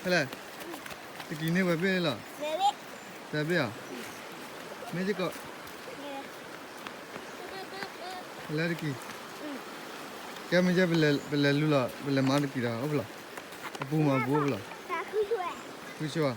ဖဲလဲၣ်, တကံၢ်န့ၢ်ဝဲဘ့ၣ်လီၤ, တဘ့ၣ်ဧါ, မ့ၢ်ကီး, လၢတကံၢ်, ကဲမ့ၢ်ကဲ ပလဲၤလူလီၤ ပလဲၤမၤတကံၢ်ဒီး အိၣ်ဖဲလီၤ, အပူၤမၤပူၤအိၣ်ဖဲလီၤ, ဃုဆိဧါ,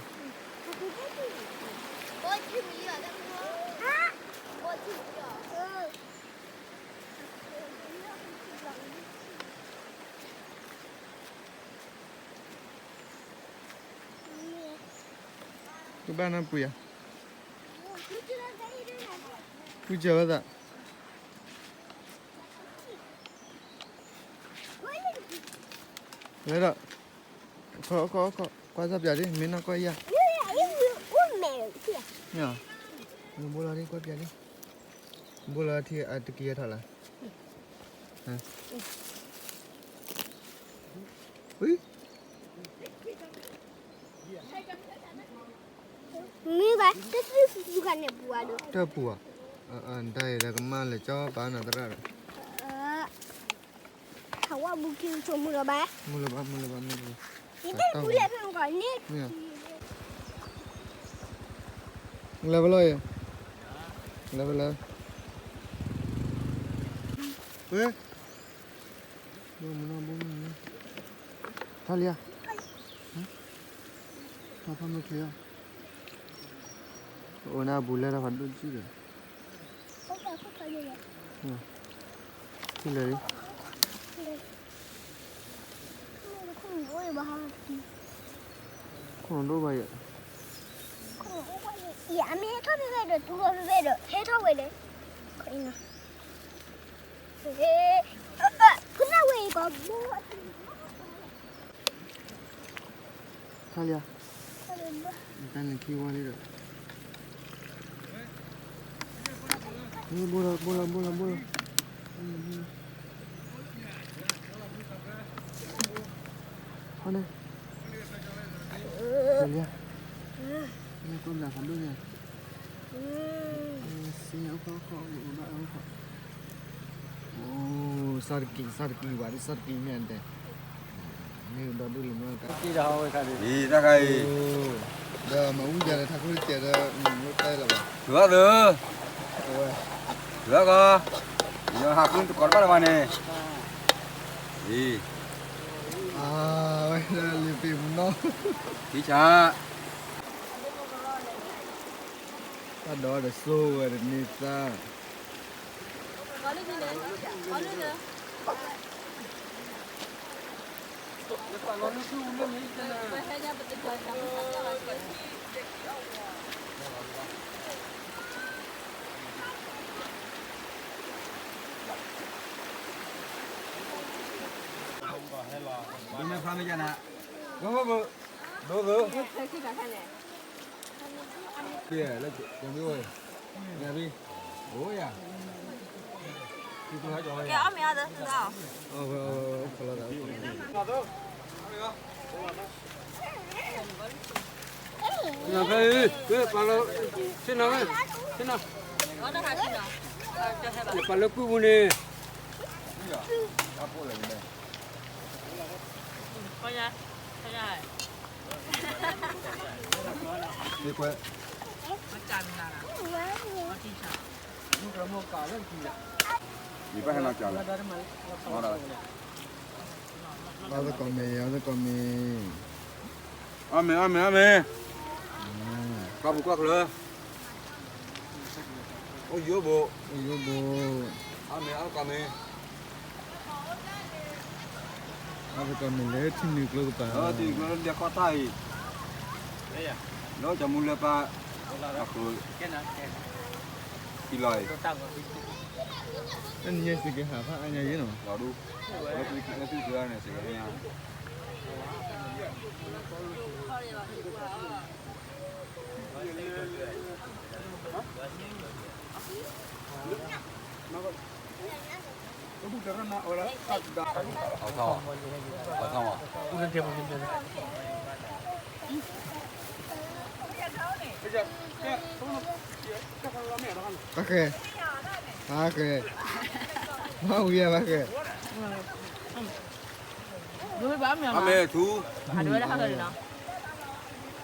ကဘၣ်နၢ်ပှ့ၤဧါ, ဃုစၢၤဝဲသး, ဝဲဒၣ်, ကွၢ်စၢ်ပၠးဒ် မ့ၢ်နီၢ်ကီၢ်ယၤ, ဘိလီၤဒ် ကွၢ်ပၠးဒ်, ဘိလီၤထံအတကံၢ်အထီၣ်လၢ, ဝံၤ မ့ၢ်ဘၣ် တသုဃုဃုခါန့ၣ်ပူၤဧါဒီး တပူၤဧါ, တၢ်အံၤဒီးကမၣ်လၢကၠီပာ်နၤသရၣ်ဒီး, ဟးဝဲဘူးက့ၤဆိမုၢ်လီၤဘၣ်, မုၢ်လီၤဘၣ် မုၢ်လီၤဘၣ် မုၢ်လီၤဘၣ်, ယတပူၤလဲၣ်ဖဲမကီၢ်န့ၣ်, လၢဖဲလီၤအံၤ, လၢဖဲလၢ, ဝဲ ဘိမနုၤဘိမနုၤ, ထါလံဧါ, ထါဖးမုၢ်ချ့ဧါ, အိၣ်နၢ်ပူၤလဲၢ်တၢ်ဖးဒိၣ်ကံၢ်ဒီး, ထံၣ်လၢာ်လံ, ခိၣ်နူာ်ဒိၣ်ဘၣ်ယဲ, ယမ့ၢ်ဟဲထီၣ်ဖဲဖဲဒီး တူၢ်လီၤဖဲဖဲဒီး ဟဲထီၣ်ဝဲဒီး ဖုနၢ်ဝဲအံၤကီးဘိ, ထါလံဧါ, တၢ်န့ၣ်ခံဝါလံဒီး, ဘိလီၤ ဘိလီၤ ဘိလီၤ ဘိလီၤ, ဟီန့ၣ်, လံဧါ, ကွၢ်ဘျးဖးဒိၣ်န့ၣ်, စ့အိၣ်ခီၣ်ခီၣ် ဘၣ်အိၣ်ခီၣ်, အိၣ် စၢ်တကံၢ် စၢ်တကံၢ်ဘၣ်ဒ် စၢ်တကံၢ်မ့ၢ်အတဲ, မ့ၢ်ဒီဒူၣ်လံမ့ၢ်ကါ, အံၤ တၢ်ခါအံၤ, ဒီးမၤဝံၤယၤဒီး ထါခိၣ်တစဲးဒီး မ့ၢ်တၢ်လၢၤဘၣ်, တုၤဘၣ်သု, အဝဲ, တုၤဘၣ်ကီး, ယဟးဃုတကိးတဘၣ်လၢၤဘၣ်န့ၣ်, အံၤ, အဝဲလံပ့ၤမနီၣ်, ထံဆး တၢ်ဒီးဒီးစိဝဲတန့ၢ်သၣ်, ဒိၣ်မ့ၢ်ဖျါမ့ၢ်ကနၤ, ဒိၣ်, ဒိၣ်, ဒိၣ်, ဒိၣ်, ကဲအီၣ်မ့ၤအီၣ်သၢသၢ, ဖဲ, ဖဲပာ်လီၤ, ဆ့ၣ်နီၤ, ဆ့ၣ်နီၤ, ပာ်လၢကွံာ်ပူၤန့ၣ်, အီၣ်သကိးမ့ၤ အီၣ်သကိးမ့ၤ, အီၣ်မ့ၤ အီၣ်မ့ၤ အီၣ်မ့ၤ, ကီၢ်ပူၤကီၢ်ချၢ, အိၣ်ယိဘိ, အိၣ်ယိဘိ, အီၣ်မ့ၤ အီၣ်သကိးမ့ၤ, အီၣ်သကိးမ့ၤလၢထံနုာ်ကျိကပၤ, ထံနုာ်ကျိလၢဒဲကီၢ်တၢ်အံၤ, လၢကမူလၢပၢ်, အဃိ, ထံလီၤအံၤ, တနံၤညါစ့ၢ်ကီးဟးဖးအါညါယဲနီၤ, လီၤဒူ, လၢသုကန့ၣ်စ့ၢ်ကီးညါ ဘၣ်ဃဲ, ဘၣ်ဃဲ, မ့ၢ်ဝံၤဘၣ်ဃဲ, အမ့ၢ်ထူ, အဝဲဒၣ်ဟးဂီၤလီၤ,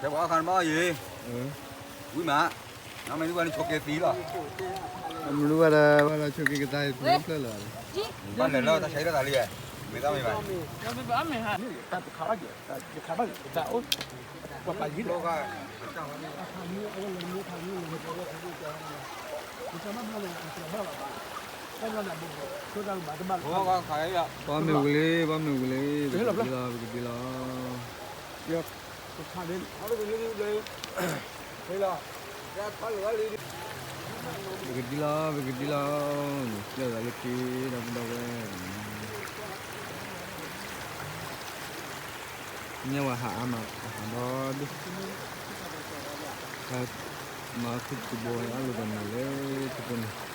တဲပှၤအခါနဘၣ်အီၣ်ယံၤ, ဝံၤမး, နမ့ၢ်ဒုးဝဲနဆိးက့သံလီၤ, မ့ၢ်ဒုးဝဲဒီး ဝဲဒီးဆိးက့ကသါအံၤ တဖျၢၣ်လၢၤဘၣ်, ဘၣ်လဲၤလၢတၢ်ဆါဟံၣ်တၢ်သးလံ, မ့ၢ်တၢ်မ့ၢ်ဘၣ်, တၢ်တခါဘၣ်ယဲ, တခါဘၣ်ယဲ, တအိၣ်, ပှၤပာ်ယံၤလီၤ ဘၣ်မ့ၢ်ဝံၤလံ ဘၣ်မ့ၢ်ဝံၤလံ, ပကဒံလီၤ ပကဒံလီၤ, ပကဒံလီၤ ပကဒံလီၤ, ကျၢၢ်သးလၢခံ ဒီပုၢ်ဒီဝဲၢ်, မ့ၢ်ဝဲဟးအါမး ဟးဒီဒူၣ်, မၤခုၣ်ခုၣ်ဘိအလိၤဒီးမုာ်လၢထံဖိန့ၣ်,